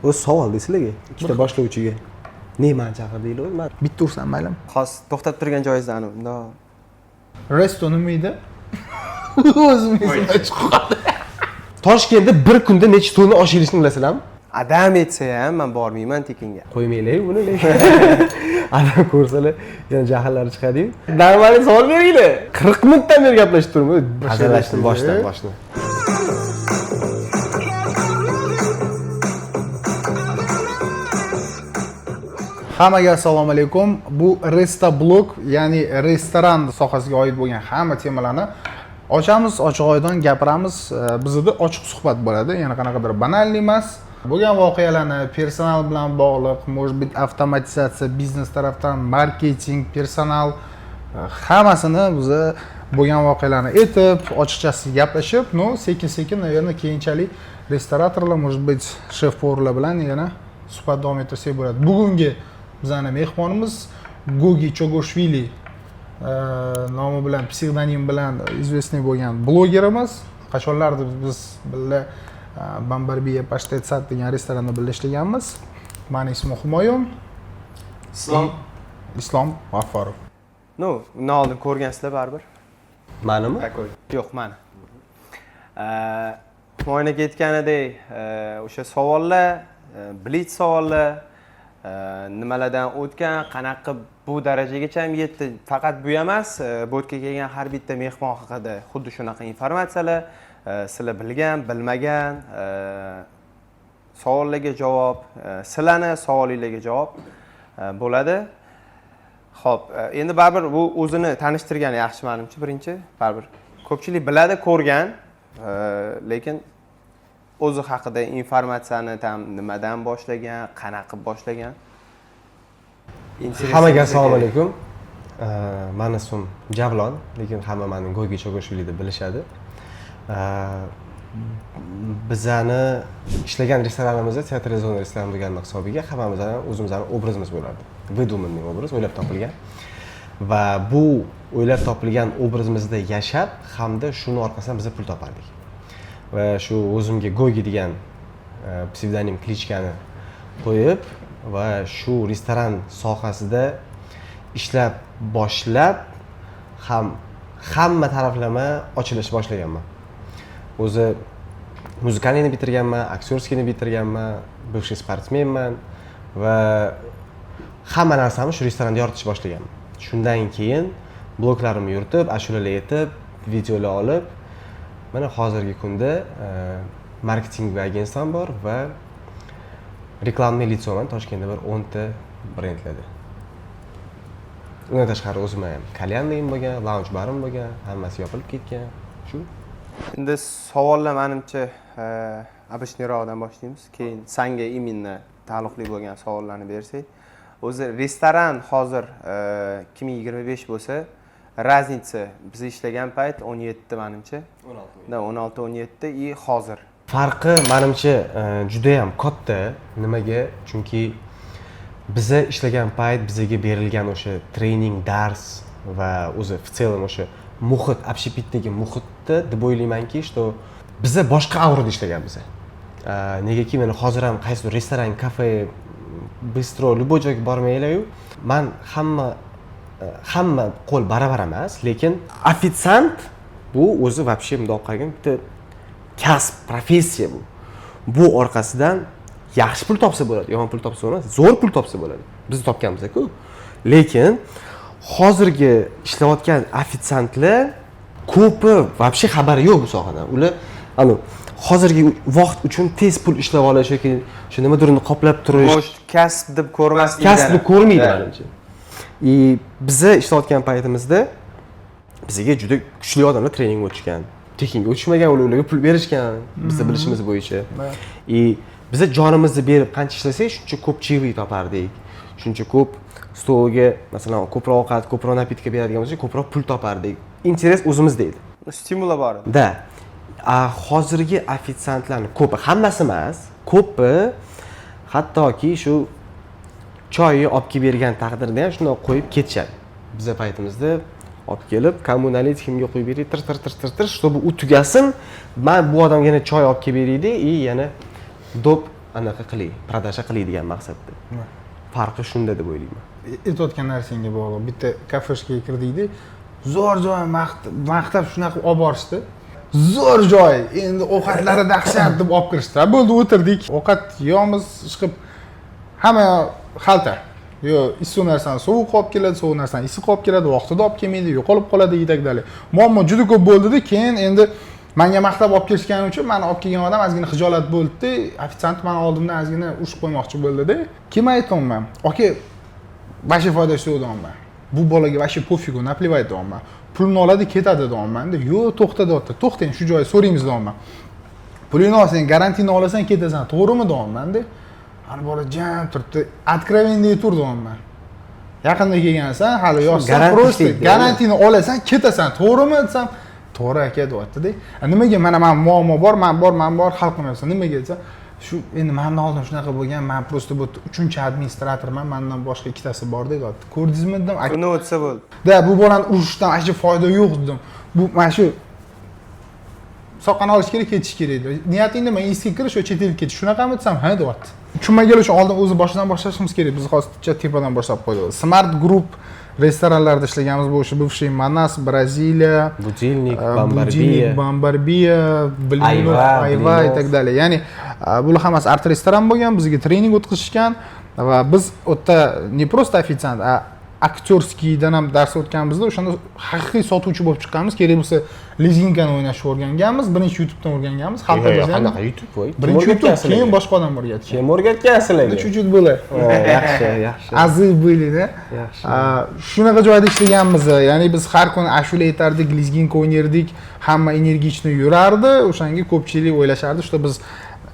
O'zi savol sizlarga, ikkita boshlovchiga. Ne, mani chaqirdinglar, man Bitta ursam, maylimi? Hozir to'xtab turgan joyingizda anavi bundoq. Resto nima edi? O'zim esimdan chiqib qoldi. Toshkentda bir kunda necha tonna osh yeyilishini bilasizlarmi? Adam etsa ham man bormayman tekinga. Qo'ymanglar buni, lekin adam ko'rsalar yana jahllari chiqadiyu. Нормальный savol beringlar, 40 minutdan beri gaplashib turibmiz. Hazillashdim, boshdan boshdan. Hammaga assalomu alaykum. Bu Resta blog, ya'ni restoran sohasiga oid bo'lgan hamma temalarni ochamiz, ochiq oydin gapiramiz. Bizda ochiq suhbat bo'ladi, ya'ni qanaqadir банальный emas. Bo'lgan voqealarni, personal bilan bog'liq, может быть, avtomatizatsiya, biznes tarafdan, marketing, personal, hammasini biza bo'lgan voqealarni aytib, ochiqchasiga gaplashib, ну, sekin-sekin, наверное, keyinchalik restoratorlar, может быть, шеф-повар lar bilan yana suhbat davom ettirsak bo'ladi. Bugungi bizani mehmonimiz Gogi Chogoshvili nomi bilan, psevdonim bilan известный bo'lgan blogerimiz. Qachonlardir biz birga Bambarbiya Pashtet Sat degan restoranda birga ishlaganmiz. Mani ismim Humoyun. Islom. Islom G'afforov. Ну, undan oldin ko'rgansizlar baribir. Manimi? Yo'q, mani. Humoyun aka aytganidek, o'sha savollar, blitz savollar, nimalardan o'tgan, qanaqa qilib bu darajagacha ham yetdi. Faqat bu emas, bu yerga kelgan har bitta mehmon haqida xuddi shunaqa informatsiyalar, sizlar bilgan, bilmagan savollarga javob, sizlarni savolinglarga javob bo'ladi. Xo'p, endi baribir bu o'zini tanishtirgani yaxshi manimcha birinchi. Baribir ko'pchilik biladi, ko'rgan, lekin o'zi haqida informatsiyani tam nimadan boshlagan, qanaqa qilib boshlagan. Интересно Hammaga bo'lsa assalomu kerak. alaykum. Mani ismim Javlon, lekin hamma mani Gogi Chogoshvili deb bilishadi. Bizani ishlagan restoranimizda Teatralizon restoran bo'lgani hisobiga hammamizni o'zimizni obrazimiz bo'lardi. Выдуманный obraz, o'ylab topilgan. Va bu o'ylab topilgan obrazimizda yashab hamda shuni orqasidan biz pul topardik. Va shu o'zimga Gogi degan psevdonim, кличка ni qo'yib va shu restoran sohasida ishlab boshlab ham hamma taraflama ochilishni boshlaganman. O'zi музыкальный ni bitirganman, актёрский ni bitirganman, бывший sportsmenman va hamma narsamni shu restoranda yoritishni boshlaganman. Shundan keyin bloglarimni yuritib, ashulalar aytib, videolar olib, mana hozirgi kunda marketing агентство m bor va рекламный лицо man Toshkentda bir 10 ta brendlarda. Undan tashqari o'zimni ham кальянный im bo'lgan, lounge barim bo'lgan, hammasi yopilib ketgan. Shu. Endi savollar manimcha обычный roqdan boshlaymiz. Keyin sanga именно taalluqli bo'lgan savollarni bersak. O'zi restoran hozir 2025 bo'lsa, разница biz ishlagan payt 17 manimcha. 16. Да, 16 17 и hozir. Farqi manimcha judayam katta. Nimaga? Chunki biza ishlagan payt bizaga berilgan o'sha trening, dars va o'zi в целом o'sha muhit, общепит dagi muhitda deb o'ylaymanki, что biza boshqa aurada ishlaganmiz. Negaki mana hozir ham qaysidir restoran, kafe, bistro, любой joyga bormanglar-yu, man hamma qo'l baravar emas, lekin ofitsiant bu o'zi вообще bundoq qaraganda bitta kasb, professiya bu. Bu orqasidan yaxshi pul topsa bo'ladi, yomon pul topsa bo'lmas, zo'r pul topsa bo'ladi. Biz topganmiz-ku. Lekin hozirgi ishlayotgan ofitsiantlar ko'pi вообще xabari yo'q bu sohadan. Ular anu hozirgi vaqt uchun tez pul ishlab olish yoki shu nimadirni qoplab turish Может, kasb deb ko'rmaslik. Kasb deb ko'rmaydi manimcha. И biza ishlayotgan paytimizda bizga juda kuchli odamlar trening o'tishgan. Tekinga o'tishmagan, ular, ularga pul berishgan bizni bilishimiz bo'yicha. И biza jonimizni berib qancha ishlasak, shuncha ko'p чаевые topardik. Shuncha ko'p stolga, masalan, ko'proq ovqat, ko'proq напитка beradigan bo'lsak, ko'proq pul topardik. Интерес o'zimizda edi. Стимул bor edi. Да. A hozirgi ofitsiantlarni ko'pi, hammasi emas, ko'pi hattoki shu choyni olib kelib bergan taqdirda ham shundoq qo'yib ketishadi. Biza paytimizda olib kelib, кому налить, kimga qo'yib beray, tir tir tir tir tir, чтобы u tugasin, man bu odamga yana choy olib kelib beraylik и yana do'p anaqa qiling, продажа qiling degan maqsadda. Farqi shunda deb o'ylayman. Aytayotgan narsangga bog'liq, bitta кафешка ga kirdikda, zo'r joy, maqtab shunaqa olib borishdi, zo'r joy, endi ovqatlari dahshat deb olib kirishdi. Bo'ldi, o'tirdik, ovqat yeyapmiz, chiqib hamma xalta yo issiq narsani sovuq olib keladi, sovuq narsani issiq olib keladi, vaqtida olib kelmaydi, yo'qolib qoladi и так далее. Muammo juda ko'p bo'ldida. Keyin endi manga maqtab olib kelishgani uchun mani olib kelgan odam ozgina xijolat bo'ldida, ofitsiant mani oldimdan ozgina urushib qo'ymoqchi bo'ldida. Keyin aytyapman: "Aka, вообще foydasi yo'q", deyapman. "Bu bolaga вообще пофигу, наплевать", deyapman. "Pulni oladi, ketadi", deyapmanda. "Yo'q, to'xta", deyapti. "To'xtang, shu joyda so'raymiz", deyapman. "Pulingni olsang, garantiyani olasan, ketasan, to'g'rimi?" deyapmanda. Ani bola jam turibdi. "Откровенный tur", deyapman. "Yaqinda kelgansan, hali yoshsan, Garanti просто ishlaydi. Garantiyani olasan, ketasan, to'g'rimi?" desam, "To'g'ri, aka", deyaptida. "Nimaga mana muammo bor, man bor, man bor, hal qilmayapsan, nimaga?" desa, "Shu endi mandan oldin shunaqa bo'lgan, man просто bu yerda uchinchi administratorman, mandan boshqa ikkitasi bor", deyapti. "Ko'rdingizmi?" dedim. "Aka, Uni o'tsa bo'ldi. da bu bolani urushdan вообще foyda yo'q", dedim. "Bu mana shu soqqani olish kerak, ketish kerak edi. Niyating nima, institutga kirish yo chet elga ketish, shunaqami?" desam, "Ha", deyapti. Tushunmaganlar uchun oldin o'zi boshidan boshlashimiz kerak, biz hozircha tepadan boshlab qo'ydik. Smart Group restoranlarda ishlaganmiz, bu o'sha бывший Manas, Braziliya, Будильник, Будильник, Bambarbiya. Bambarbiya, Blinov, Ayva, Ayva и Blinov. так далее. Ya'ni bular hammasi art restoran bo'lgan, bizga trening o'tkazishgan va biz u yerda не просто ofitsiant, а актёрский dan ham dars o'tganmizda, o'shanda haqiqiy sotuvchi bo'lib chiqqanmiz. Kerak bo'lsa, lezginkani o'ynashni o'rganganmiz, birinchi YouTubedan o'rganganmiz. Yo'q, Xalqimiz ham qanaqa YouTube voy? Kim birinchi o'rgatgan YouTube, keyin sizlarga? boshqa odam o'rgatgan. Kim o'rgatgan sizlarga? Чуть-чуть было. O, yaxshi, yaxshi. Азы были, да? Yaxshi. Shunaqa joyda ishlaganmiz. Ya'ni biz har kuni ashula aytardik, lezginka o'ynardik, hamma энергичный yurardi. O'shanga ko'pchilik o'ylashardi, что biz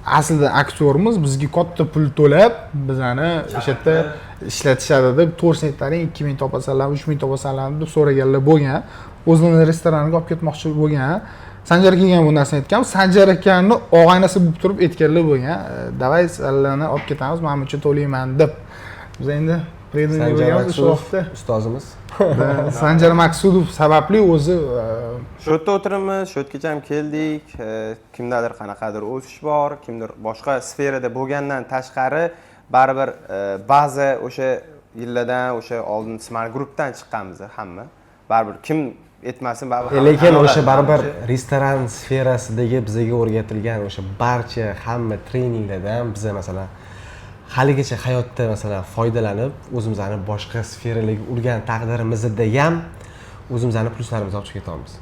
aslida aktyormiz, bizga katta pul to'lab, bizani o'sha yerda ishlatishadi deb, to'g'risini aytaring, 2000 topasanlarmi, 3000 topasanlarmi deb so'raganlar bo'lgan. O'zini restoraniga olib ketmoqchi bo'lgan. Sanjar kelgan, bu narsani aytganmiz. Sanjar akani og'aynisi bo'lib turib aytganlar bo'lgan. "Давай sizlarni olib ketamiz, mana buncha to'layman" deb. Biz endi преданный Sanjar bo'lganmiz o'sha Maqsudov vaqtda. ustozimiz. Да, Sanjar Maqsudov sababli o'zi Shu yerda o'tiribmiz, shu yergacha ham keldik. Kimdadir qanaqadir o'sish bor, kimdir boshqa sferada bo'lgandan tashqari, baribir ba'zi o'sha yillardan, o'sha oldin Smart Groupdan chiqqanmiz hamma. Baribir kim aytmasin, baribir hamma Lekin tan o'sha oladi. baribir restoran sferasidagi bizaga o'rgatilgan o'sha barcha hamma treninglardan biza, masalan, haligacha hayotda, masalan, foydalanib, o'zimizni boshqa sferalarga urgan taqdirimizda ham o'zimizni plyuslarimizni olib chiqib ketamiz.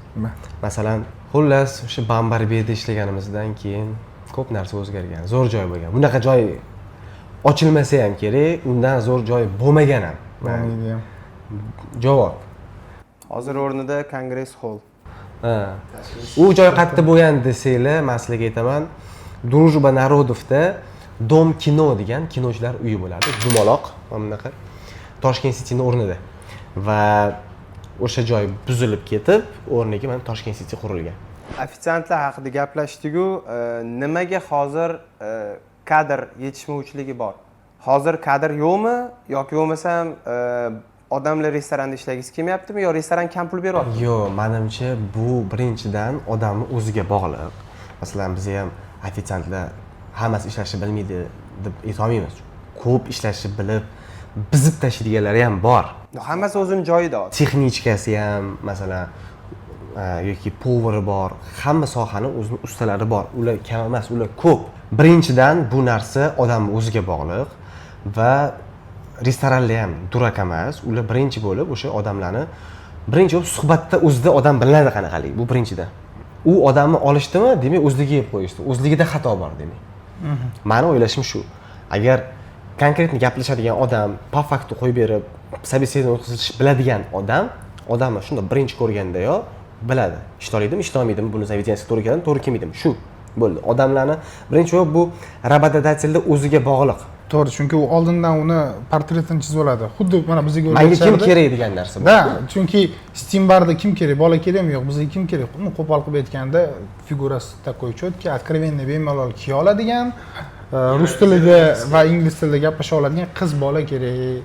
Masalan, xullas, o'sha Bambarbiyada ishlaganimizdan keyin ko'p narsa o'zgargan, zo'r joy bo'lgan. Bunaqa joy ochilmasa ham kerak, undan zo'r joy bo'lmagan ham. Bo'lmaydi ham. Javob. Hozir o'rnida Kongress Hall. Ha. U joy qayerda bo'lgan desanglar, man sizlarga aytaman. Дружба народов da Дом кино degan kinochilar uyi bo'lardi. Dumaloq, mana bunaqa. Toshkent Cityni o'rnida. Va o'sha joy buzilib ketib, o'rniga mana Toshkent City qurilgan. Ofitsiantlar haqida gaplashdik-u, nimaga hozir kadr yetishmovchiligi bor? Hozir kadr yo'qmi yoki bo'lmasam odamlar restoranda ishlagisi kelmayaptimi yo restoran kam pul beryapti? Yo'q, manimcha, bu birinchidan odamni o'ziga bog'liq. Masalan, biza ham ofitsiantlar hammasi ishlashni bilmaydi deb aytolmaymiz. Ko'p ishlashni bilib, buzib tashlaydiganlari ham bor. Hammasi o'zini joyida hozir. Техничка si ham, masalan, yoki повар i bor, hamma sohani o'zini ustalari bor. Ular kam emas, ular ko'p. Birinchidan, bu narsa odamni o'ziga bog'liq va restoranlar ham дурак emas. Ular birinchi bo'lib o'sha odamlarni birinchi bo'lib suhbatda o'zida odam bilinadi qanaqaligi. Bu birinchidan. U odamni olishdimi, demak, o'zligiga yeb qo'yishdi, o'zligida xato bor demak. Mani o'ylashim shu: agar конкретно gaplashadigan odam, по факту qo'yib berib собеседование o'tkazish biladigan odam, odamni shundoq birinchi ko'rgandayoq biladi, ishlolaydimi, ishlolmaydimi, buni заведение siga to'g'ri keladimi, to'g'ri kelmaydimi, shu bo'ldi. Odamlarni birinchi bo'lib bu работодатель ni o'ziga bog'liq. To'g'ri, chunki u oldindan uni portretini chizib oladi, xuddi mana bizga manga kim o'rgatishardi. kerak degan narsa bu. Да, chunki steam barda kim kerak, bola kerakmi? Yo'q, bizga kim kerak? Ну, qo'pol qilib aytganda, figurasi такой четкий, откровенный, bemalol kiya oladigan, rus tilida va ingliz tilida gaplasha oladigan qiz bola kerak.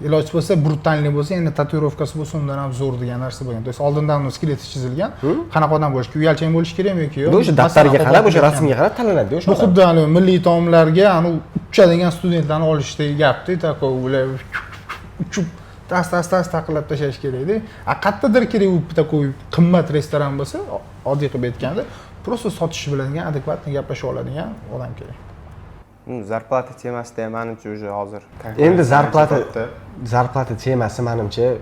Iloji bo'lsa, брутальный bo'lsa, endi tatuirovkasi bo'lsa, undan ham zo'r degan narsa bo'lgan. То есть oldindan uni skeleti chizilgan. Qanaqa odam bo'lishi kerak? Uyalchang bo'lishi kerakmi yoki yo'q? Bu o'sha Masalan, daftarga qarab, o'sha qo'pol rasmga qarab tanlanadi o'sha Bu odam. xuddi anavi milliy taomlarga anavi uchadigan studentlarni olishdagi gapda, такой ular uchib, tas tas tas taqillab tashlash kerakda. A qayerdadir kerak u такой qimmat restoran bo'lsa, oddiy qilib aytganda, просто sotishni biladigan, адекватно gaplasha oladigan odam kerak. Зарплата temasida ham manimcha уже hozir Endi зарплата topdi. Зарплата temasi, manimcha,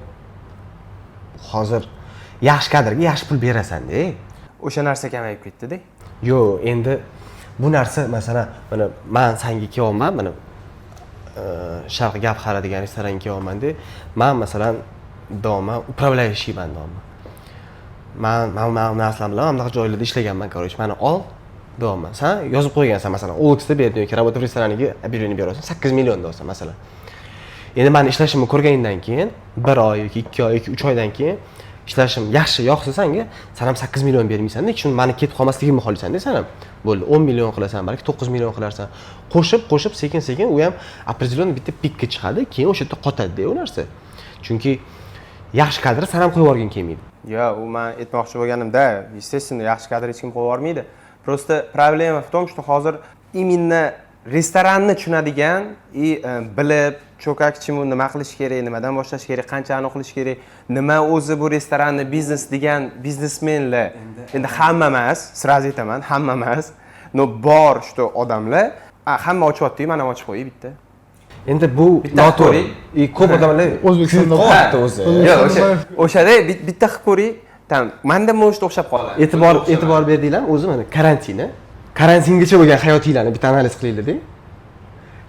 hozir yaxshi kadrga yaxshi pul berasanda. O'sha narsa kamayib ketdida. Yo'q, endi bu narsa, masalan, mana man sanga kelyapman, mana Sharq Gavhari degan restoranga kelyapmanda, man, masalan, doimo управляющий man, doimo man bu narsalar bilan mana bunaqa joylarda ishlaganman, короче, mani ol deyapman. San yozib qo'ygansan, masalan, OLXda berding yoki "Работа в ресторане" ga объявление beryapsan, 8 million deyapsan, masalan. Endi mani ishlashimni ko'rganingdan keyin, bir oy yoki 2 oy yoki 3 oydan keyin ishlashim yaxshi yoqsa sanga, san ham 8 million bermaysanda, shuni mani ketib qolmasligimni xohlaysanda san ham. Bo'ldi, 10 million qilasan, balki 9 million qilarsan, qo'shib qo'shib, sekin sekin u ham определенный bitta pikka chiqadi, keyin o'sha yerda qotadida u narsa, chunki yaxshi kadr san ham qo'yib yuborging kelmaydi. Yo'q, u man aytmoqchi bo'lganimda, естественно, yaxshi kadr hech kim qo'yib yubormaydi. Просто проблема в том, что hozir именно restoranni tushunadigan и bilib, чё как чему, nima qilish kerak, nimadan boshlash kerak, qanchani qilish kerak, nima o'zi bu restoranni biznes degan biznesmenlar, endi hamma emas, сразу aytaman, hamma emas, но bor, что odamlar, "A, hamma ochyaptiyu, man ham ochib qo'yay bitta." Endi bu Bitta noto'g'ri. ko'ring. И ko'p odamlar O'zbekistonda kuyib qolyapti o'zi. Yo'q, o'shada bitta qilib ko'ring, там manda может o'xshab qoladi. E'tibor berdinglarmi o'zi, mana karantingacha bo'lgan hayotinglarni bitta analiz qilinglarda,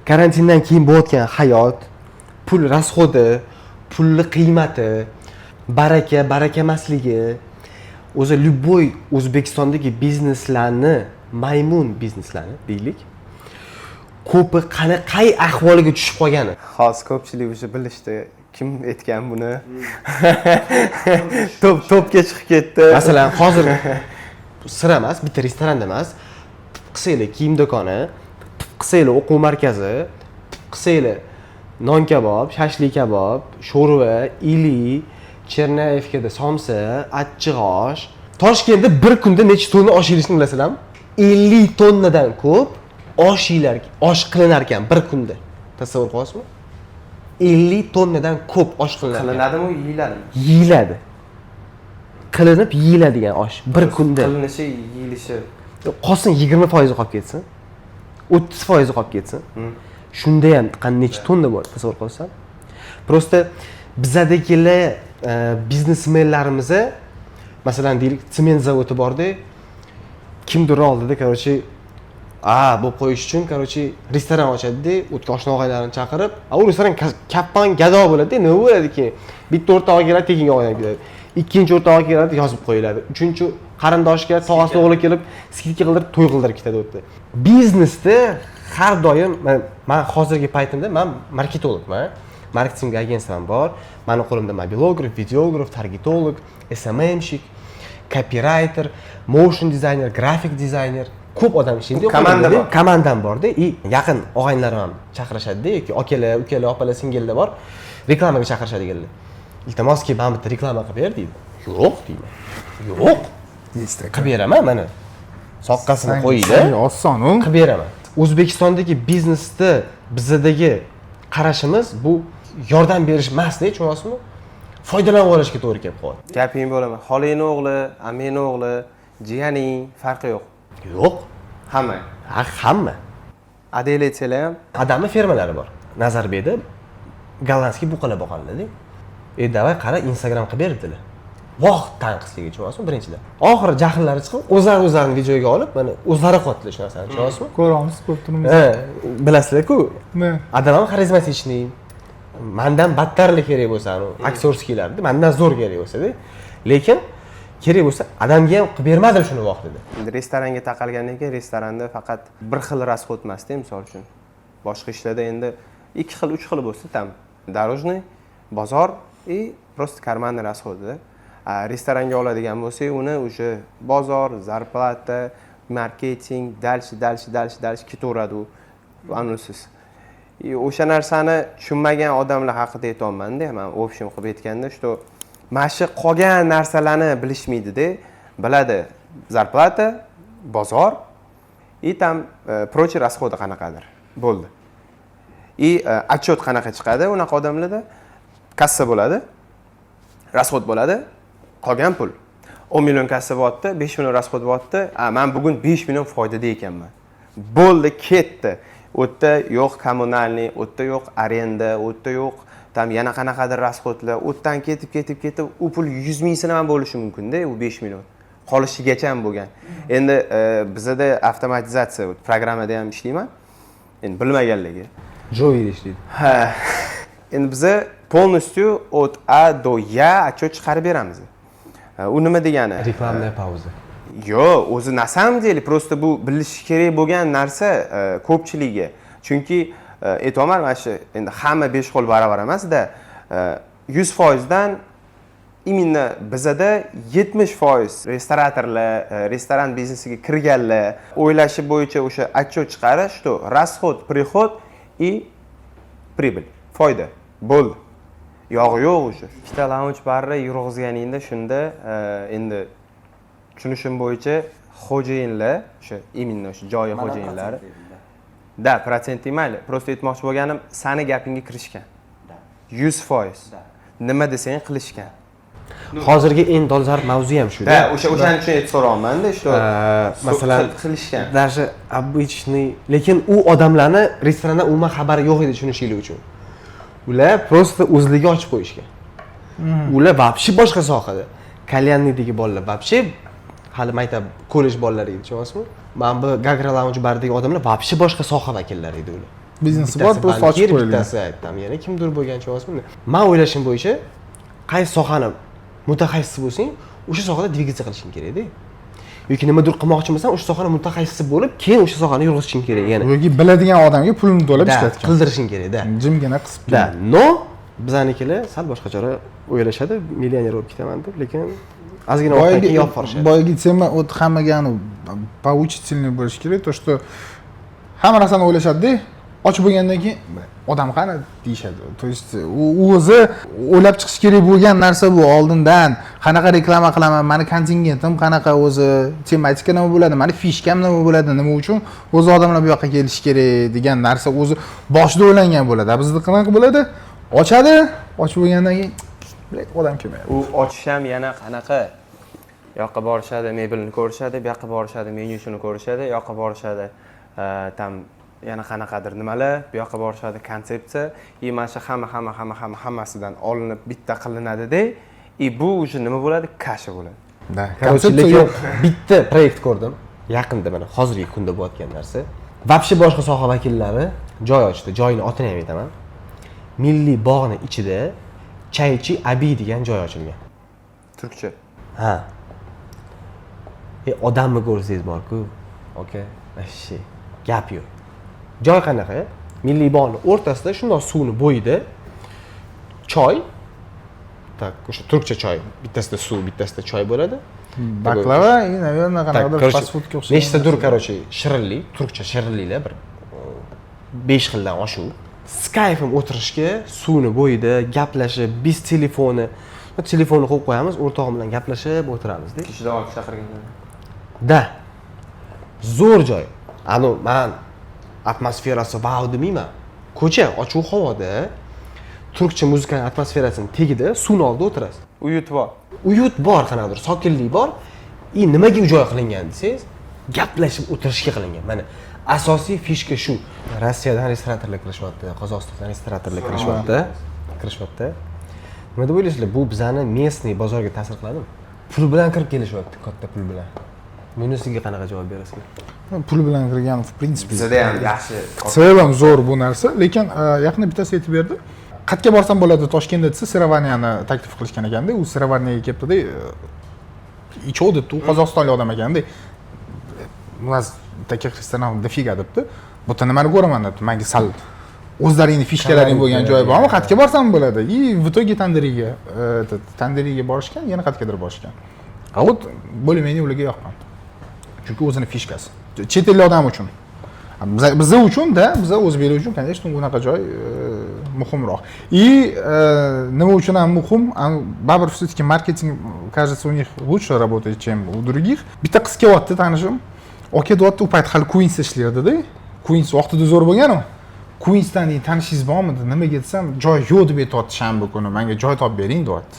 karantindan keyin bo'layotgan hayot, pul расход i, pulni qiymati, baraka baraka emasligi, o'zi любой O'zbekistondagi bizneslarni, maymun bizneslarni deylik, ko'pi qani qay ahvolga tushib qolgani. Hozir ko'pchilik уже bilishdi kim aytgan buni, top topga chiqib ketdi. Masalan, hozir sir emas, bitta restoranda emas, qilsanglar kiyim do'koni, qilsanglar o'quv markazi, qilsanglar non kabob, shashlik kabob, sho'rva, ili Chernayevkada somsa, achchiq osh. Toshkentda bir kunda necha tonna osh yeyilishini bilasizlarmi? 50 tonnadan ko'p osh yeyilar, osh qilinar ekan bir kunda. Tasavvur qilyapsizmi? 50 tonnadan ko'p osh qilinar ekan. Qilinadimi, yeyiladimi? Yeyiladi, qilinib yeyiladigan osh bir kunda. Qilinishi, yeyilishi. Qolsin, 20 foizi qolib ketsin, 30 foizi qolib ketsin, shunda ham necha tonna bo'ladi, tasavvur qilsam. Просто bizadagilar, biznesmenlarimiz, masalan, deylik, sement zavodi borda, kimdir oldida, короче, a bo'lib qo'yish uchun, короче, restoran ochadida, o'tgan oshna og'aylarini chaqirib, a u restoran kappon gado bo'ladida. Nima bo'ladi keyin? Bitta o'rtog'i keladi, tekinga olib keladi, ikkinchi o'rtog'i keladi, yozib qo'yiladi, uchinchi qarindoshi keladi, tog'asi o'g'li kelib, скидка qildirib, to'y qildirib ketadi u yerda. Biznesda har doim man hozirgi paytimda man marketologman, marketing agentstvom bor, mani qo'limda mobilograf, videograf, targetolog, SMMщик, копирайтер, motion dizayner, grafik dizayner, ko'p odam ishlaydi. Komanda qo'limda. Bor. Komandam borda, и yaqin og'aynilarim ham chaqirishadida yoki akalar, ukalar, opalar, singillar bor, reklamaga chaqirishadi keladi. "Iltimos, kelib mana bitta reklama qilib ber", deydi. "Yo'q", deyman, "yo'q". Есть такое. Qilib beraman, mana soqqasini qo'yinglar. Sanga oson u. Qilib beraman. O'zbekistondagi biznesda bizadagi qarashimiz bu yordam berish emasda, tushunyapsizmi, foydalanib olishga to'g'ri kelib qolyapti. Gaping bo'laman, xolangni o'g'li, ammangni o'g'li, jiyaning, farqi yo'q. Yo'q. Hamma. Ha, hamma. Adel aytsalar ham. Adamni fermalari bor Nazarbekda, голландский buqalar boqadilarda. E, давай, qara, Instagram qilib beribdilar. Voh, tanqisligi, tushunyapsizmi, birinchidan. Oxiri jahllari chiqib, o'zlari o'zlarini videoga olib, mana o'zlari qilyaptilar shu narsani, tushunyapsizmi? Ko'ramiz, ko'rib turibmiz. Ha, bilasizlar-ku. Ne? Adam ham харизматичный, mandan battarlik kerak bo'lsa, anavi актёрский larda mandan zo'r kerak bo'lsada, lekin kerak bo'lsa adamga ham qilib bermadim shuni vaqtida. Endi restoranga taqalgandan keyin, restoranda faqat bir xil расход emasda. Misol uchun, boshqa ishlarda endi ikki xil, uch xil bo'lsa, там дорожный, bozor и просто карманный расход da. A restoranga oladigan bo'lsak, uni уже bozor, зарплата, marketing, дальше, дальше, дальше, дальше ketaveradi u anusiz. И o'sha narsani tushunmagan odamlar haqida aytyapmanda man, в общем qilib aytganda, что mana shu qolgan narsalarni bilishmaydida. Biladi: зарплата, bozor и там прочие расходы qanaqadir, bo'ldi. И отчет qanaqa chiqadi unaqa odamlarda? Kassa bo'ladi, расход bo'ladi, qolgan pul. 10 million kassa bo'lyapti, 5 million расход bo'lyapti, a man bugun 5 million foydada ekanman, bo'ldi, ketdi. U yerda yo'q коммунальный, u yerda yo'q arenda, u yerda yo'q там yana qanaqadir расход lar. U yerdan ketib, ketib, ketib, u pul 100 ming ham bo'lishi mumkinda, u 5 million qolishigacha ham bo'lgan. Endi bizada avtomatizatsiya programmada ham ishlayman endi, bilmaganligi. Joyida ishlaydi. Ha, endi biza полностью от А до Я отчет chiqarib beramiz. U nima degani? Рекламная пауза. Yo'q, o'zi на самом деле просто bu bilishi kerak bo'lgan narsa ko'pchiligiga, chunki aytyapman, mana shu endi hamma besh qo'l barobar emasda. 100 foizdan именно bizada 70% restoratorlar, restoran biznesiga kirganlar o'ylashi bo'yicha o'sha отчет chiqarish, что расход, приход и прибыль, foyda, bo'ldi, yog'i yo'q. Уже ikkita lounge barni yurg'izganingda, shunda endi tushunishim bo'yicha xo'jayinlar, o'sha именно o'sha joyi xo'jayinlari да, protsent mayli, просто aytmoqchi bo'lganim, sani gapingga kirishgan 100%, nima desang qilishgan. Hozirgi eng dolzarb mavzu ham shu. Да, o'sha o'shaning uchun aytib so'rayapmanda, что Masalan, qilishgan. Даже обычный, lekin u odamlarni restorandan umuman xabari yo'q edi, tushunishinglar uchun. Ular просто o'zligi ochib qo'yishgan. Ular вообще boshqa sohada. Кальянный dagi bolalar вообще hali maktab, kollej bolalari edi, tushunyapsizmi? Mana bu Gagra Lounge bardagi odamlar вообще boshqa soha vakillari edi ular. Biznesi bor, Bittasi просто ochib bankir, qo'yilgan. Bittasi там yana kimdir bo'lgan, tushunyapsizmi? Man o'ylashim bo'yicha, qaysi sohani mutaxassisi bo'lsang, o'sha sohada двигаться qilishing kerakda, yoki nimadir qilmoqchi bo'lsang, o'sha sohani mutaxassisi bo'lib, keyin o'sha sohani yurg'izishing kerak yana. Yoki biladigan odamga pulini to'lab Да, ishlatgan. Qildirishing kerak, да. Jimgina qisib. Да, но bizanikilar sal boshqacharoq o'ylashadi, millioner bo'lib ketaman deb, lekin ozgina vaqtdan keyin yopib yuborishadi. Boyagi tema, вот hammaga anu поучительный bo'lishi kerak, то что hamma narsani o'ylashadida, ochib bo'lgandan keyin odam qani deyishadi. То есть u o'zi o'ylab chiqish kerak bo'lgan narsa bu oldindan: qanaqa reklama qilaman, mani kontingentim qanaqa o'zi, tematika nima bo'ladi, mani фишка m nima bo'ladi, nima uchun o'zi odamlar bu yoqqa kelishi kerak degan narsa o'zi boshida o'ylangan bo'ladi. A bizda qanaqa bo'ladi? Ochadi, ochib bo'lgandan keyin, блядь, odam kelmayapti. U ochish ham yana qanaqa? U yoqqa borishadi, mebelni ko'rishadi, bu yoqqa borishadi, menyusini ko'rishadi, u yoqqa borishadi, там yana qanaqadir nimalar, bu yoqqa borishadi, konsepsiya, и mana shu hamma, hamma, hamma, hamma, hammasidan olinib bitta qilinadida, и bu уже nima bo'ladi? Каша bo'ladi. Да. Короче, konsepsiya lekin yo'q. Bitta proyekt ko'rdim yaqinda, mana hozirgi kunda bo'layotgan narsa. Вообще boshqa soha vakillari joy ochdi. Joyini otini ham aytaman. Milliy bog'ni ichida Chaychi Abi degan joy ochilgan. Turkcha. Ha, odamni ko'rsangiz borku, aka, вообще gap yo'q. Joy qanaqa? Milliy bog'ni o'rtasida, shundoq suvni bo'yida choy, так, o'sha turkcha choy, bittasida suv, bittasida choy bo'ladi. Baklava и, наверное, Так, qanaqadir короче, fast foodga o'xshagan. Nechtadir, короче, shirinlik, turkcha shirinliklar, bir besh xildan oshuv. С кайфом o'tirishga, suvni bo'yida gaplashib, без telefoni, telefonni qo'yib qo'yamiz, o'rtog'im bilan gaplashib o'tiramizda. Kishidan olib chaqirgan. Да, zo'r joy. Anu man atmosferasi vau demayman. Ko'cha, ochiq havoda, turkcha muzikani atmosferasini tagida, suvni oldida o'tirasiz. Уют bor. Уют bor, qanaqadir sokinlik bor. И nimaga u joy qilingan desangiz, gaplashib o'tirishga qilingan. Mana asosiy фишка shu. Rossiyadan restoratorlar kirishyapti, Qozog'istondan restoratorlar kirishyapti. Nima deb o'ylaysizlar, bu bizani местный bozorga ta'sir qiladimi? Pul bilan kirib kelishyapti, katta pul bilan. Bunisiga qanaqa javob berasizlar? Pul bilan kirgan, в принципе, Bizada ham yaxshi. В целом zo'r bu narsa, lekin yaqinda bittasi aytib berdi, qayerga borsam bo'ladi Toshkentda desa, сыроварня ni taklif qilishgan ekanda. U сыроварня ga kelibdida, и чё debdi. U qozog'istonlik odam ekanda. У нас таких ресторанов дофига debdi, bu yerda nimani ko'raman debdi. Manga sal o'zlaringni фишка laring bo'lgan joy bormi, qayerga borsam bo'ladi? И в итоге Tandiriga, этот, Tandiriga borishgan, yana qayergadir borishgan. А вот более менее ularga yoqqan, chunki o'zini фишка si chet ellik odam uchun. Biza uchun-da, biza o'zbeklar uchun, конечно, unaqa joy muhimroq. И nima uchun ham muhim, baribir все-таки маркетинг, кажется, у них лучше работает, чем у других. Bitta qiz kelyapti, tanishim. Aka, deyapti, u payt hali Queens ishlardida. Queens vaqtida zo'r bo'lganu. Queensdan deydi, tanishingiz bormi? Nimaga desam, joy yo'q deb aytyapti, shanba kuni manga joy topib bering, deyapti.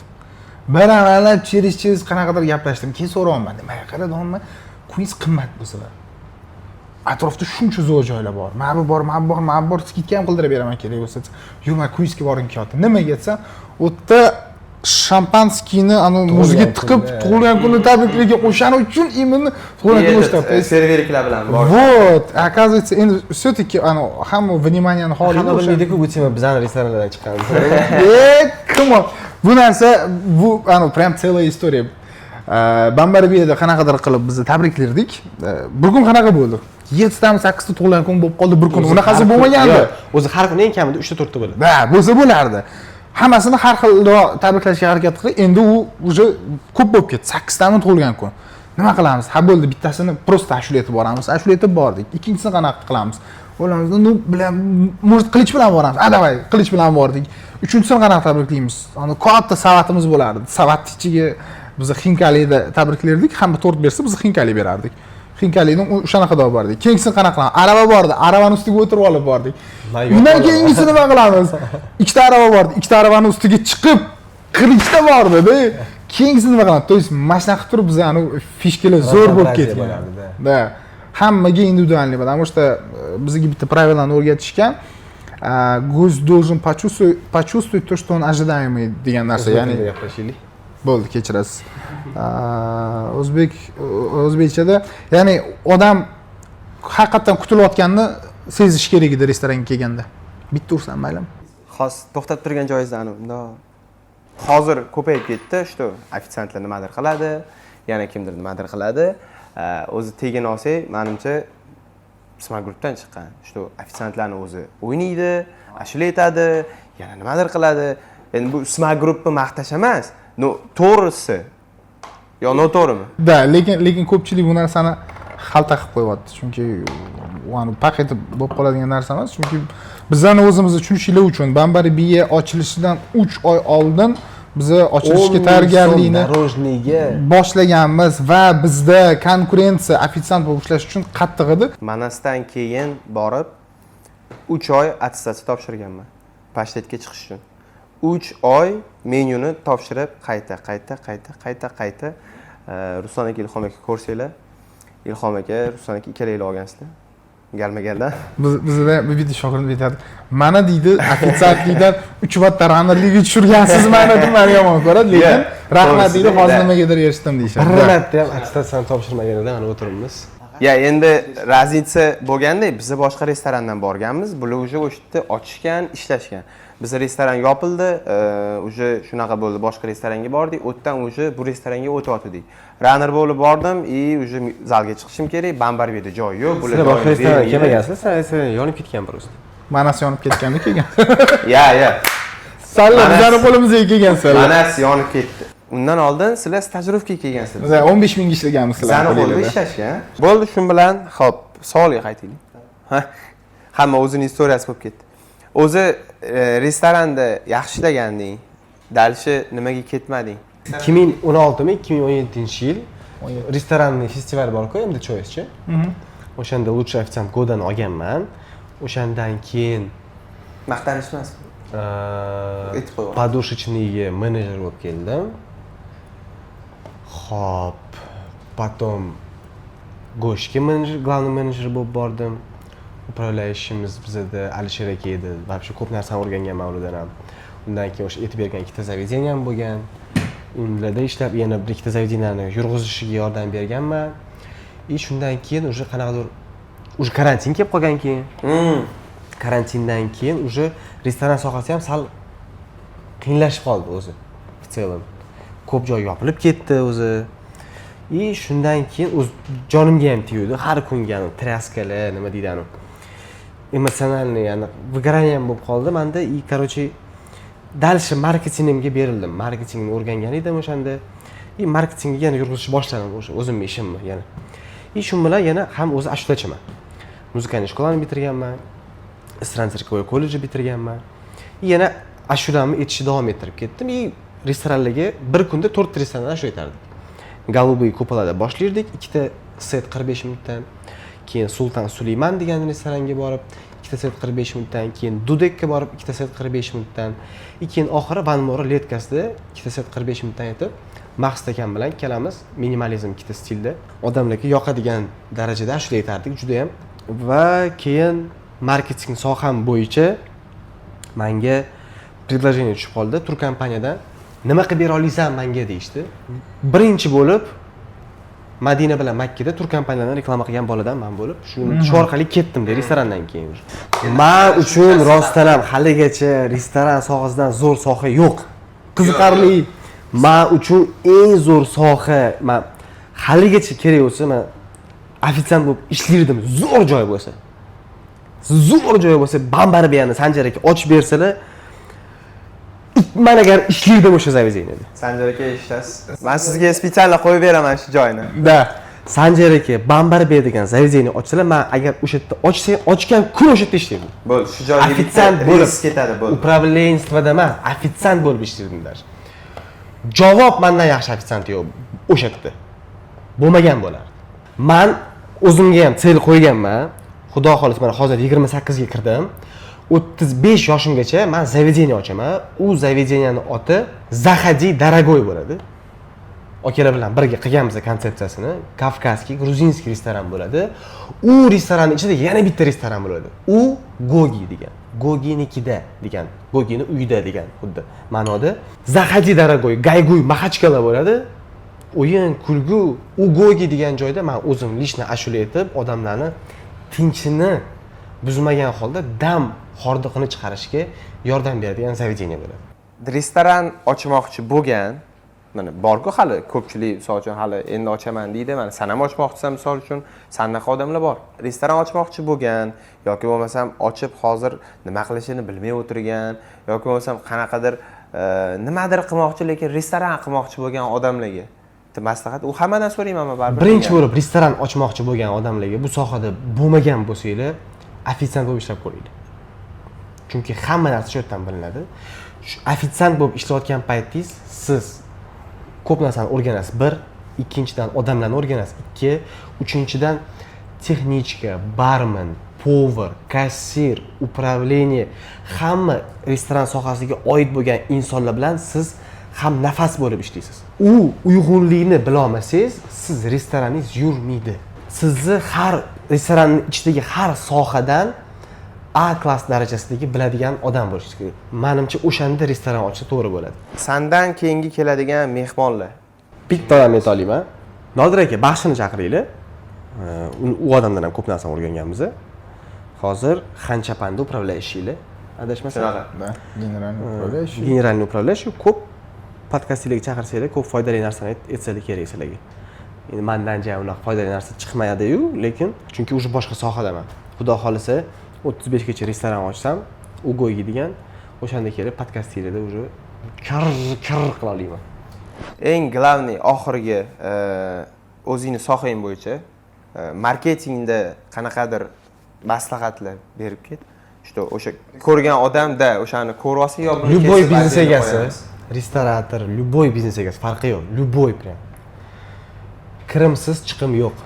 Bir amallab через через qanaqadir gaplashdim. Keyin so'rayapman, nimaga qaradiyapman, Queens qimmat bo'lsalar, atrofda shuncha zo'r joylar bor, mana bu bor, mana bu bor, mana bu bor, скидка ham qildirib beraman kerak bo'lsa. Yo'q, man Queensga borgim kelyapti. Nimaga desam, u yerda шампанский ni anavi muzga tiqib tug'ilgan kunni tabriklagan, o'shaning uchun именно tug'ilgan kun o'sha. Фейерверк lar bilan bor. Вот, оказывается, endi все-таки hamma внимание ni xohlaydi. Hamma bilmaydiku, bu тема bizani restoranlardan chiqqan. E, come on. Bu narsa, bu прям целая история. Bambarabiyada qanaqadir qilib bizni tabriklardik. Bir kun qanaqa bo'ldi? Yettitami, sakkizta tug'ilgan kun bo'lib qoldi bir kun. Unaqasi bo'lmagandi. O'zi har kuni eng kamida uchta, to'rtta bo'ladi. Да, bo'lsa bo'lardi. Hammasini har xilroq tabriklashga harakat qildik. Endi u уже ko'p bo'lib ketdi. Sakkiztami tug'ilgan kun. Nima qilamiz? Ha, bo'ldi, bittasini просто ashula aytib boramiz. Ashula aytib bordik. Ikkinchisini qanaqa qilamiz? O'ylamiz, ну, bilan, может, qilich bilan boramiz. A, давай, qilich bilan bordik. Uchinchisini qanaqa tabriklaymiz? Ani katta savatimiz bo'lardi. Savatni ichiga biz xinkalida tabriklardik. Hamma tort bersa, biz xinkali berardik. Xinkalini o'shanaqa olib bordik. Keyingisini qanaqa qilamiz? Arava bordi. Aravani ustiga o'tirib olib bordik. Undan keyingisi nima qilamiz? Ikkita arava bordi. Ikkita aravani ustiga chiqib qilichda bordi-da. Keyingisini nima qilamiz? То есть mana shunaqa qilib turib bizani фишка lar zo'r bo'lib ketgan. Да. Hammaga индивидуальный, потому что bizga bitta правила ni o'rgatishgan. Гость должен почувствовать то, что он ожидаемый degan narsa, ya'ni gaplashaylik. Bo'ldi, kechirasiz. O'zbek o'zbekchada, ya'ni odam haqiqatdan kutilayotganini sezish kerak edi restoranga kelganda. Bitta ursam maylimi? Hozir to'xtab turgan joyingizda bundoq hozir ko'payib ketdi, что ofitsiantlar nimadir qiladi, yana kimdir nimadir qiladi. O'zi tegini olsak, manimcha, Smart Groupdan chiqqan, что ofitsiantlarni o'zi o'ynaydi, ashula aytadi, yana nimadir qiladi. Endi bu Smart Groupni maqtash emas, но to'g'risi yo noto'g'rimi? Да, lekin ko'pchilik bu narsani xalta qilib qo'yyapti, chunki u paq etib bo'lib qoladigan narsa emas. Chunki bizani o'zimizni tushunishinglar uchun, Bambari Biya ochilishidan 3 oy oldin biza ochilishga tayyorgarlikni Дорожный ga boshlaganmiz va bizda konkurensiya ofitsiant bo'lib ishlash uchun qattiq edi. Manasdan keyin borib 3 oy attestatsiya topshirganman Pashtetga chiqish uchun. 3 oy menyuni topshirib, qayta qayta qayta qayta qayta. Ruslan aka, Ilhom aka, ko'rsanglar, Ilhom aka, Ruslan aka, ikkalanglar olgansizlar galma galdan. Bizda bitta shogird aytadi, mana deydi, ofitsiantlikdan uch marta runner likka tushirgansiz mani deb mani yomon ko'radi, lekin rahmat deydi, hozir nimagadir erishdim deyishadi. Bir marta ham attestatsiyani topshirmaganida mana o'tiribmiz. Ya, endi разница bo'lganda, biza boshqa restorandan borganmiz, bular уже o'sha yerda ochishgan, ishlashgan. Biza restoran yopildi, уже shunaqa bo'ldi, boshqa restoranga bordik, u yerdan уже bu restoranga o'tyotgandik. Runner bo'lib bordim и уже zalga chiqishim kerak, Bambarbiyada joy yo'q, bular Sizlar boshqa joyini restoran bermaydi. kelmagansizlar, sizlar restoran yonib ketgan просто. Manasi yonib ketganda kelgan. Ya. Salla bizani qo'limizga kelgan salla. Manas yonib ketdi. Undan oldin sizlar stajirovkaga kelgansizlar. Biz 15 mingga ishlaganmiz Bizani sizlarni qo'lda qo'linglarda. ishlashgan. Bo'ldi, shu bilan, xo'p, savolga qaytaylik. Ha, hamma o'zini история si bo'lib ketdi. O'zi restoranda yaxshi ishlaganding. Дальше nimaga ketmading? 2016mi, 2017 yil ресторанный festival borku, MD Choicechi, o'shanda лучший официант года ni olganman. O'shandan keyin Maqtanish emas. Aytib qo'y. Подушечный ga menejer bo'lib keldim. Xo'p, потом go'shtga menejer, главный menejer bo'lib bordim. Управляющий imiz bizada Alisher aka edi. Вообще ko'p narsani o'rganganman ulardan ham. Undan keyin o'sha aytib bergan ikkita заведение ham bo'lgan, ularda ishlab, yana bir ikkita заведения ni yurg'izishiga yordam berganman. И shundan keyin уже qanaqadir уже karantin kelib qolgan. Keyin karantindan keyin уже restoran sohasi ham sal qiyinlashib qoldi o'zi, в целом ko'p joy yopilib ketdi o'zi. И shundan keyin o'z jonimga ham teguvdi har kungi anavi тряска lar, nima deydi, anavi эмоциональный, ya'ni выгорание ham bo'lib qoldi manda. И короче, дальше marketingimga berildim. Marketingni o'rgangan edim o'shanda и marketingga yana yurg'izishni boshladim o'sha o'zimni ishimni yana. И shu bilan yana ham o'zi ashulachiman. Музыкальный школа ni bitirganman, Isran цирковой kolleji bitirganman. И yana ashulamni aytishni davom ettirib ketdim. И restoranlarga bir kunda to'rtta restoranda ashula aytardik. Голубые купола da boshlardik, ikkita set 45 minutdan, keyin Sultan Suleyman degan restoranga borib ikkita set 45 minutdan, keyin Dudekka borib ikkita set 45 minutdan, и keyin oxiri Van Mora Letkasida ikkita set 45 minutdan aytib, Maqsad akam bilan ikkalamiz minimalizm ikkita stilda odamlarga yoqadigan darajada ashula aytardik judayam. Va keyin marketing soham bo'yicha manga предложение tushib qoldi turkompaniyadan. Nima qilib bera olasan manga, deyishdi. Birinchi bo'lib Madina bilan Makkada turkompaniyadan reklama qilgan boladan man bo'lib, shu orqali ketdim restorandan keyin. Man uchun rostdan ham haligacha restoran sohasidan zo'r soha yo'q. Qiziqarli. Man uchun eng zo'r soha, man haligacha kerak bo'lsa, man ofitsiant bo'lib ishlardim, zo'r joy bo'lsa. Zo'r joy bo'lsa, Bambarbiyani Sanjar aka ochib bersalar, man agar ishlardim o'sha заведение da. Sanjar aka, eshitasiz, man sizga специально qo'yib beraman shu joyni. Да. Sanjar aka Bambarbiya degan заведение ochsalar, man agar o'sha yerda ochsa, ochgan kun o'sha yerda ishlayman. Bo'ldi, shu joyga bitta Ofitsiant bo'lib reys ketadi, bo'ldi. Управленство da emas, ofitsiant bo'lib ishlardim даже. Javob, mandan yaxshi ofitsiant yo'q o'sha yerda, bo'lmagan bo'lardi. Man o'zimga ham цель qo'yganman. Xudo xohlasa, mana hozir 28ga kirdim, 35 yoshimgacha man заведение ochaman. U заведение ni oti "Заходи, дорогой" bo'ladi. Akalar bilan birga qilganmiz konsepsiyasini. Кавказский, грузинский restoran bo'ladi. U restoranni ichida yana bitta restoran bo'ladi, u Gogi degan, Goginikida degan, Gogini uyida degan xuddi ma'noda. "Заходи, дорогой" gayguy Maxachkala bo'ladi, o'yin kulgu. U Gogi degan joyda man o'zim лично ashula aytib, odamlarni tinchini buzmagan holda dam hordiqini chiqarishga yordam beradigan заведение bo'ladi. Restoran ochmoqchi bo'lgan, mana borku hali ko'pchilik, misol uchun, hali endi ochaman deydi. Mana san ham ochmoqchisan, misol uchun, sandaqa odamlar bor, restoran ochmoqchi bo'lgan yoki bo'lmasam ochib, hozir nima qilishini bilmay o'tirgan yoki bo'lmasam qanaqadir nimadir qilmoqchi, lekin restoran qilmoqchi bo'lgan odamlarga bitta maslahat. U hammadan so'rayman man baribir. Birinchi bo'lib restoran ochmoqchi bo'lgan odamlarga, bu sohada bo'lmagan bo'lsanglar, ofitsiant bo'lib ishlab ko'ringlar, chunki hamma narsa shu yerdan bilinadi. Shu ofitsiant bo'lib ishlayotgan paytingiz siz ko'p narsani o'rganasiz, bir. Ikkinchidan, odamlarni o'rganasiz, ikki. Uchinchidan, техничка, barmen, повар, kassir, управление, hamma restoran sohasiga oid bo'lgan insonlar bilan siz ham nafas bo'lib ishlaysiz. U uyg'unlikni bilolmasangiz, siz restoraningiz yurmaydi. Sizni har restoranni ichidagi har sohadan A klass darajasidagi biladigan odam bo'lishingiz kerak manimcha. O'shanda restoran ochsa to'g'ri bo'ladi. Sandan keyingi keladigan mehmonlar. Bitta odam ayta olaman: Nodir aka Baxshini chaqiringlar. U odamdan ham ko'p narsani o'rganganmiz. Hozir Xanchapanda управляющий lar, adashmasam. Shunaqa. Да, генеральный управляющий. Генеральный управляющий. Ko'p podkastlarga chaqirsanglar, ko'p foydali narsani aytsalar kerak sizlarga. Endi mandan ja unaqa foydali narsa chiqmaydiyu, lekin chunki уже boshqa sohadaman. Xudo xohlasa, 35gacha restoran ochsam, Ugoygi degan, o'shanda kelib podkastinglarda уже kir kir qila olaman. Eng главный, oxirgi, o'zingni sohang bo'yicha marketingda qanaqadir maslahatlar berib ket, что o'sha ko'rgan odamda o'shani ko'rib olsa yo buni Любой kesib biznes отдельно egasi, qo'yamiz. Restorator, любой biznes egasi, farqi yo'q, любой прям, kirimsiz chiqim yo'q,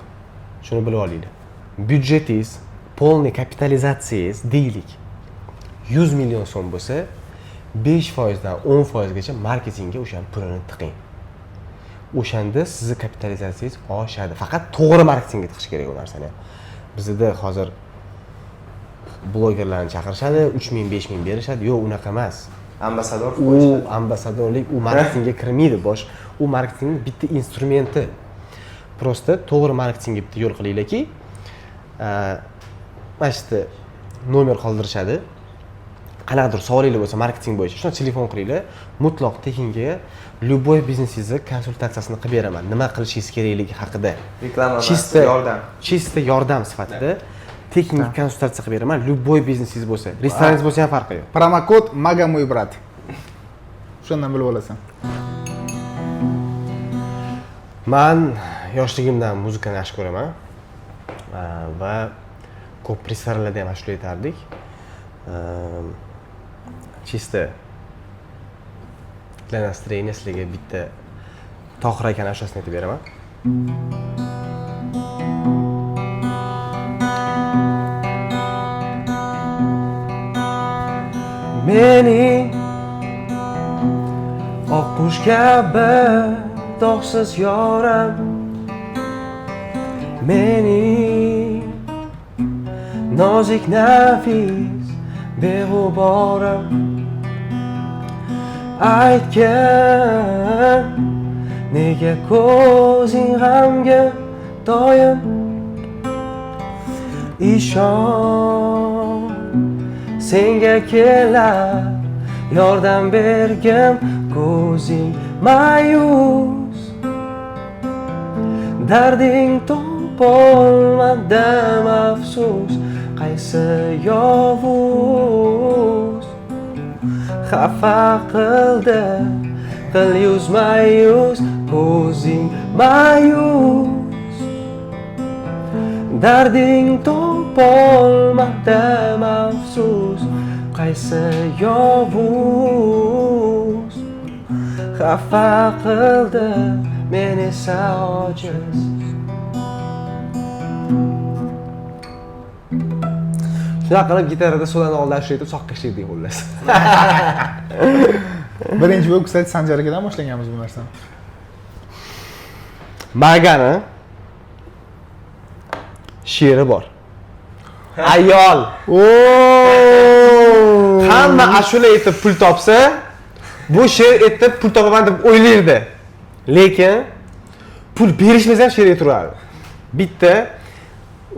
shuni bilib olinglar. Byudjetingiz, полный kapitalizatsiyangiz, deylik, 100 million so'm bo'lsa, 5 foizdan 10 foizgacha marketingga o'shani pulini tiqing. O'shanda sizni kapitalizatsiyangiz oshadi. Faqat to'g'ri marketingga tiqish kerak u narsani ham. Bizada hozir blogerlarni chaqirishadi, 3000, 5000 berishadi. Yo'q, unaqa emas. Ambassador qilib U qo'yishadi. Ambassadorlik, u marketingga kirmaydi. Bosh u marketingning bitta instrumenti просто. To'g'ri marketingga bitta yo'l qilinglarki, mana shu yerda nomer qoldirishadi. Qanaqadir savolinglar bo'lsa marketing bo'yicha, shuna telefon qilinglar. Mutlaq tekinga любой biznesingizni konsultatsiyasini qilib beraman, nima qilishingiz kerakligi haqida. Reklama emas, Чисто yordam. Чисто yordam sifatida tekinga konsultatsiya qilib beraman, любой biznesingiz bo'lsa, restoraningiz bo'lsa ham, farqi yo'q. Промокод Maga мой брат. O'shandan bilib olasan. Man yoshligimdan muzikani yaxshi ko'raman va Ko'p restoranlarda ham ashula aytardik. Чисто для настроения sizlarga bitta Tohir akani ashulasini aytib beraman. Mening oqqush kabi dog'siz yorim, mening nozik nafis beg'uborim, aytgin nega ko'zing g'amgin doim, ishon senga kelar yordam bergin, ko'zing ma'yus darding topolmadim afsus, qaysi yovuz xafa qildi qil yuzma-yuz, ko'zing ma'yus darding topolmadim afsus, qaysi yovuz xafa qildi men esa ojiz. Shunaqa qilib gitarada solani oldi ashula aytib soqqa ishlaydik xullas. Birinchi bo'lib, kстати, Sanjar akadan boshlaganmiz bu narsani. Magani she'ri bor. Ayol. Hamma ashula aytib pul topsa, bu she'r aytib pul topaman deb o'ylardi. Lekin pul berishmasa ham she'r aytaverardi. Bitta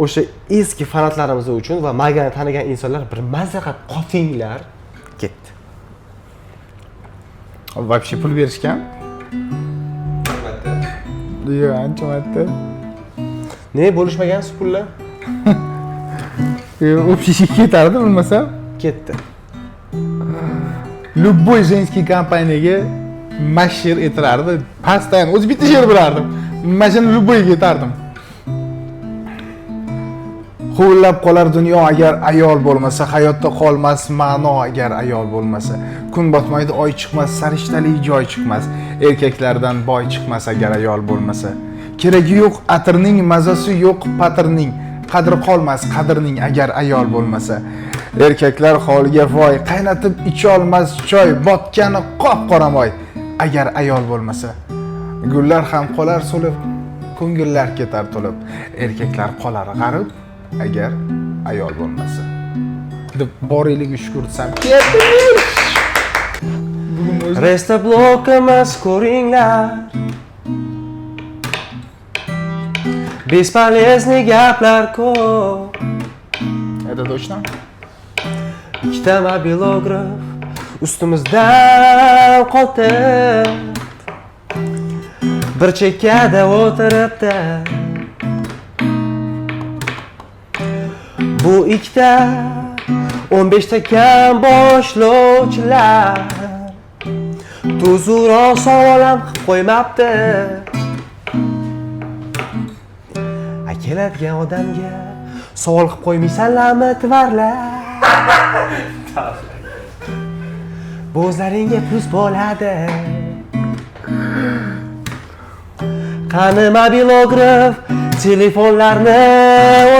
o'sha eski fanatlarimiz uchun va Magani tanigan insonlar bir mazza qilib qotinglar ketdi. Вообще pul berishgan? Albatta. Yo'q, ancha marta. Ne bo'lishmagansiz pullar? Общий ketardi, bilmasam. Ketdi. Любой женский kompaniyaga mash she'r aytilardi. Постоянно o'zi bitta she'r bilardim. Mashini любойga aytardim. Huvillab qolar dunyo agar ayol bo'lmasa, hayotda qolmas ma'no agar ayol bo'lmasa. Kun botmaydi, oy chiqmas, sarishtali joy chiqmas, erkaklardan boy chiqmas agar ayol bo'lmasa. Keragi yo'q atirning, mazasi yo'q patirning, qadri qolmas qadrning agar ayol bo'lmasa. Erkaklar holiga voy, qaynatib icholmas choy, botgani qop-qora moy agar ayol bo'lmasa. Gullar ham qolar so'lib, ko'ngillar ketar to'lib, erkaklar qolar g'arib agar ayol bo'lmasa. Deb boriyligiga shukur desam, ketdi. Bugun o'zi Restoblokimiz ko'ringlar. Бесполезный gaplar ko'p. Это точно? Ikkita mobilograf ustimizdan qotib, bir chekkada o'tiribdi. Bu ikkita 15 ta kam boshlovchilar tuzukroq savol ham qilib qo'ymabdi. A keladigan odamga savol qilib qo'ymaysanlarmi, tvarlar? Bu o'zlaringga plyus bo'ladi. Qani mobilograf, telefonlarni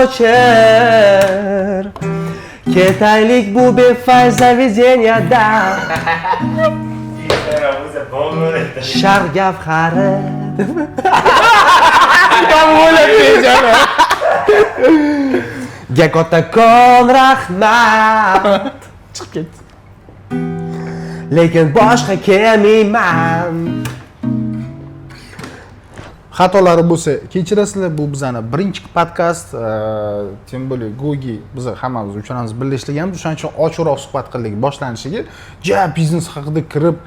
o'chir. Ketaylik bu befayz заведенияda. Sharq gavhari. Ga kattakon rahmat. Chiqib ketdi. Lekin boshqa kelmayman. Xatolari bo'lsa kechirasizlar, bu bizani birinchi podkast, тем более Gogi biz hammamiz uchalamiz birga ishlaganmiz, o'shaning uchun ochiqroq suhbat qildik boshlanishiga. Ja biznes haqida kirib,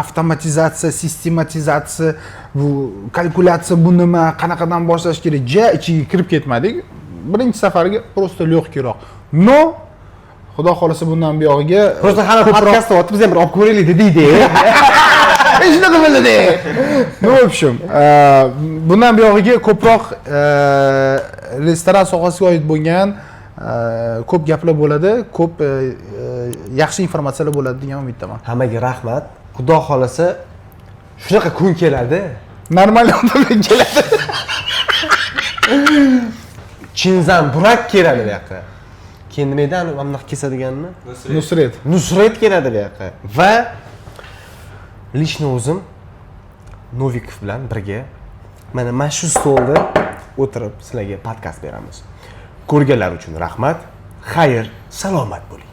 avtomatizatsiya, sistematizatsiya, bu kalkulyatsiya, bu nima, qanaqadan boshlash kerak, ja ichiga kirib ketmadik. Birinchi safarga просто легкийroq. Но Xudo xolasa bundan buyog'iga Просто hamma podkast deyapti, biz ham bir olib ko'raylik dedik-da. Shunaqa bo'ladi. Ну, в общем, bundan buyog'iga ko'proq restoran sohasiga oid bo'lgan Ko'p gaplar bo'ladi, ko'p yaxshi informatsiyalar bo'ladi degan umiddaman. Hammaga rahmat. Xudo xohlasa, shunaqa kun keladi. Normal odamlar keladi. Chinzan Burak keladi bu yoqqa. Keyin nima edi, anavi mana bunaqa kesadiganini? Nusret. Nusret keladi bu yoqqa. Va лично o'zim Novikov bilan birga mana shu stolda o'tirib sizlarga podkast beramiz. Ko'rganlar uchun rahmat. Xayr, salomat bo'ling.